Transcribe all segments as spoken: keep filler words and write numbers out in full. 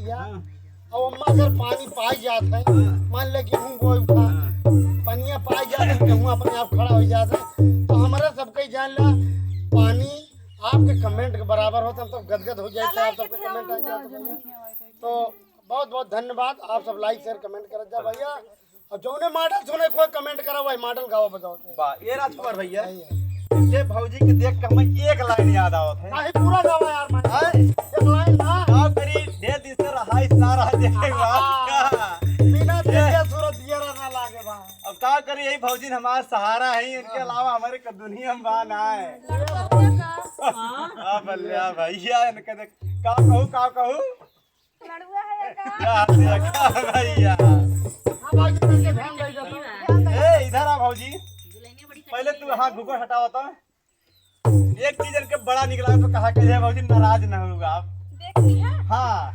भैया। हाँ। अब अम्मा अगर पानी पाई जात है, हाँ। मान ले गेहूं बोए उठा, हाँ। पनिया पाई जात है, गेहूं अपने आप खड़ा हो जात है, तो हमारा सबके जान ला, पानी आपके comment के बराबर होत, हम सब गदगद हो जात है, आप सबके comment आ जात है भैया। तो बहुत बहुत धन्यवाद, आप सब like share comment करत जा भैया। और जौने model सुने कोई comment करा, वही model गावा बजाओ। वाह, ए राजकुमार भैया, यही है। ये भौजी के देख के हमें एक line याद आवत है। नहीं, पूरा गावा यार, मैं हैं? एक line ना। का करी, ढेर दिन से रहा इस ना रहा देखे के बाद। हाँ। का? बिना ए। देखे सूरत दिया ना लागे बा। अब का करी, यही भौजी हमारा सहारा है, इनके हाँ। अलावा हमारे क-, दुनिया में बा ना है। लड़का का? हाँ। आ बल्ले, आ भैया, इनके देख, का कहूँ, का कहूँ? लड़ुआ है या का? या देखा भैया। हाँ, बाबूजी, तुमके ध्यान दे दो। ध्यान दे। ए, इधर आ भौजी। पहले तू हाँ घूंघट हटावा तो। एक चीज इनके बड़ा निक लागत तो कहा के है भौजी, नाराज ना होगा आप। देख लिया? हाँ।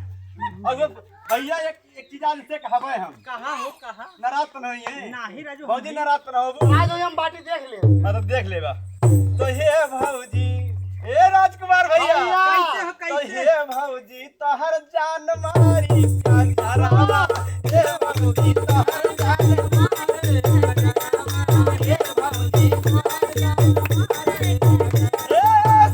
और वो भैया एक, एक चीज आज से कहावे हम। कहा हो, कहा? नाराज तो नहीं है? नाही राजू, भौजी हम नाराज तो ना हो। आज हम बाटी देख ले। हाँ, तो देख लेबा। तो हे भौजी, हे राजकुमार भैया। भैया। कैसे हो, तो कैसे? हे भौजी, तोहर जान मारी का जरावा। हे भौजी, तोहर जान मारी का जरावा। हे भौजी, तोहर जान मारी का जरावा। ए,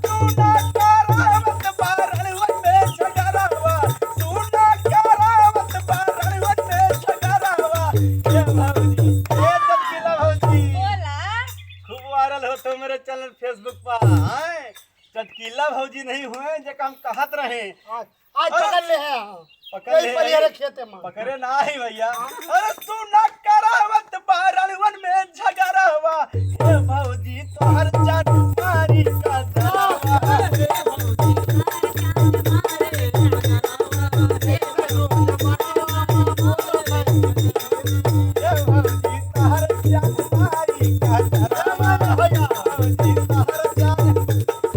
सुना करावत बारन वन में झगड़ावा। सुना करावत बारन वन में झगड़ावा। हे भौजी, हे चटकीला भौजी। बोला। खूब viral हो तो मेरे channel Facebook पर, हैं? चटकीला भौजी नहीं हुए, जे काम कहत रहे। आज, आज अरे, पकड़ ले हैं, हाँ। पकड़ यही ले पलिया हैं। रखे थे माँ। पकड़े ना ही भैया। हाँ। अरे तू ना करावत बारन वन में झगड़ावा। ए भौजी तोहर जान मारी का जरावा। ए भौजी तोहर जान मारी का जरावा। ए भौजी तोहर जान मारी का जरावा। ए भौजी तोहर जान।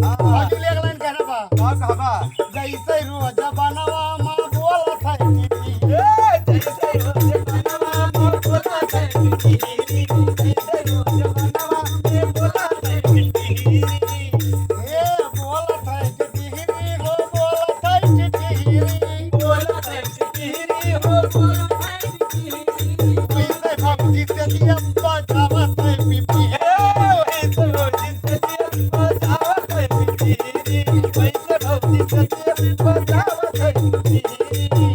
हाँ। बाकी ले अगला कहना बा। का कहबा? जैसे रोज बनवा माँ बोलत है टिटही। ए, जैसे रोज बनवा माँ बोलत है टिटही। जैसे रोज बनवा माँ बोलत है टिटही। ए, बोलत है टिटही, हो बोलत है टिटही। बोलत है टिटही, हो बोलत है टिटही। वैसे भौजी से दिया बजावत है पिपही। ए, वैसे भौजी से दिया बजावत है पिपही। वैसे भौजी से दिया बजावत है पिपही।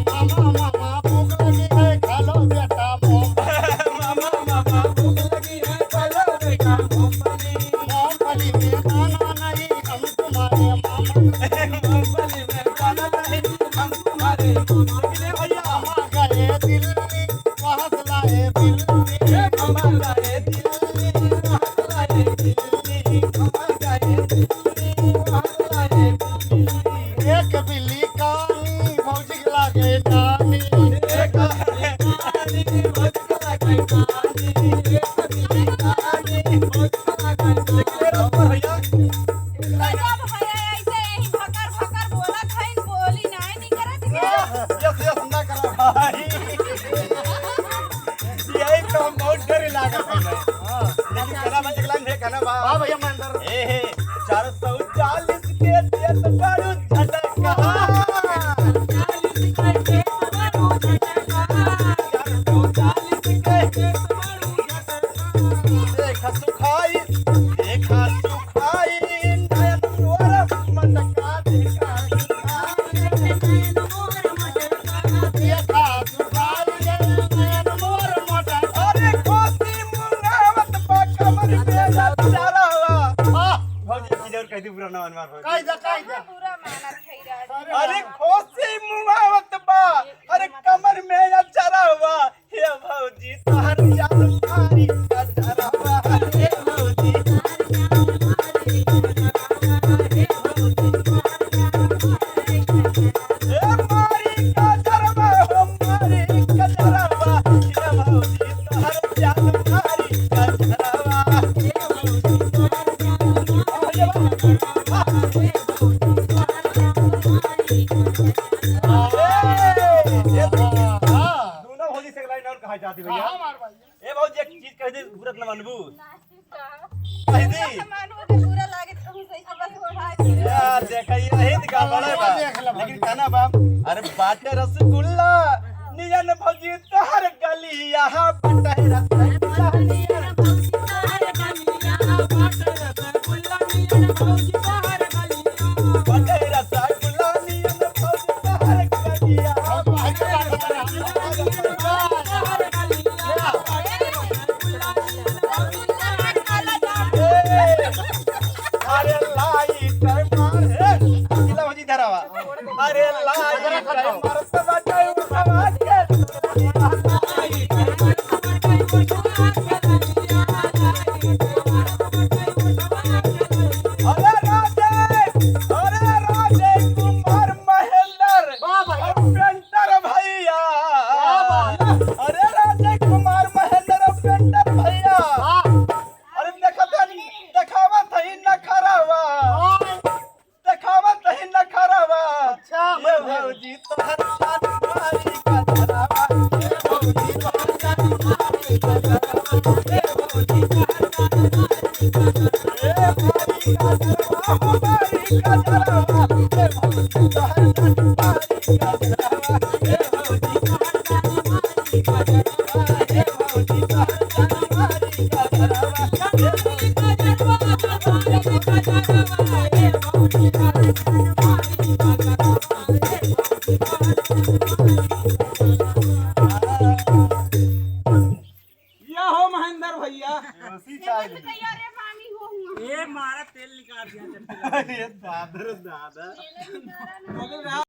मामा, मामा, भूख लगी है, खा लो बेटा मूंगफली। मामा, मामा, भूख लगी है, खा लो बेटा मूंगफली। मूंगफली में दाना नहीं, हम तुम्हारे मामा। मूंगफली में दाना नहीं, हम तुम्हारे मामा। भैया, मामा गए दिल्ली, वहाँ से लाए बिल्ली। ए मामा गए दिल्ली, वहाँ से लाए बिल्ली। मामा गए दिल्ली, वहाँ से लाए बिल्ली। एक बिल्ली कानी, भौजी के लागे नानी। एक बिल्ली कानी, भौजी के लागे नानी। एक बिल्ली कानी, भौजी के लागे नानी। भैया, गजब है, ऐसे यही भकर भकर बोलत हईन, बोली नाहीं निकरत के। यस, यस, ना करा भाई। यही तो हम बहुत डर लागत है भाई। हाँ। लेकिन गाना बा, एक line है, गाना बा। वाह भैया, मैं अंदर। ए हे, चार सौ चालीस के देत बारू झटका। चार सौ चालीस के देत बारू झटका। देखा सुखाई, देखा सुखाई, नयन मोर मटका, देखा सुखाई। देखा सुखाई, नयन मोर मटका। अरे खुशी मुंगावत बा कमर में नजारा हुआ। वाह! भौजी की जरूर कह दी, बुरा ना मान मार भौजी। कह दे, कह दे। बुरा मानत है राज। अरे खुशी मुंगावत बा, अरे कमर में नजारा हुआ। हे भौजी, तोहर जान मारी कजरवा। हे भौजी, तोहर जान मारी कजरवा। हे भौजी, तोहर जान मारी कजरवा। हे मारी कजरवा, हो मारी कजरवा। हे भौजी, तोहर जान मारी कजरवा। हे भौजी, तोहर जान मारी कजरवा। हे भौजी, तोहर जान मारी कजरवा। ए, ए, दोनों भौजी से एक line और कहा चाहती भैया। हाँ, हमार भाई। ए भौजी, एक चीज कह दे, बुरा न मानबू। कह दे। मानबू तो बुरा लागे, तो हम यार, देखा, ये हित का बड़े बा। लेकिन कहना बा, अरे बाटे रसगुल्ला नियन भौजी तोहर गलिया, बाटे रसगुल्ला नियन भौजी तोहर गलिया, बाटे रसगुल्ला नियन भौजी तोहर गलिया। अरे लाइट मार, ए, अगिला भौजी धरावा। अरे लाइट मार, सब जाए उठवा के। अरे राजेश, अरे राजेश कुमार महेंद्र, वाह भैया। पेंटर भैया। वाह, वाह। अरे राजेश कुमार महेंद्र, पेंटर भैया। वाह। अरे देखत हई, देखावत हई नखरावा। हाँ। देखावत हई नखरावा। अच्छा, ये भौजी तोहर जान मारी का धरावा। ये भौजी तोहर जान मारी का धरावा। ये भौजी तोहर जान मारी का धरावा। ये भौजी तोहर जान मारी का धरावा। या हो महेंद्र भैया। उसी चाय ले। तैयार है, पानी हो हुआ। ये मारा तेल निकाल दिया चट्टी। अरे दादा रे दादा। तेल निकाला ना।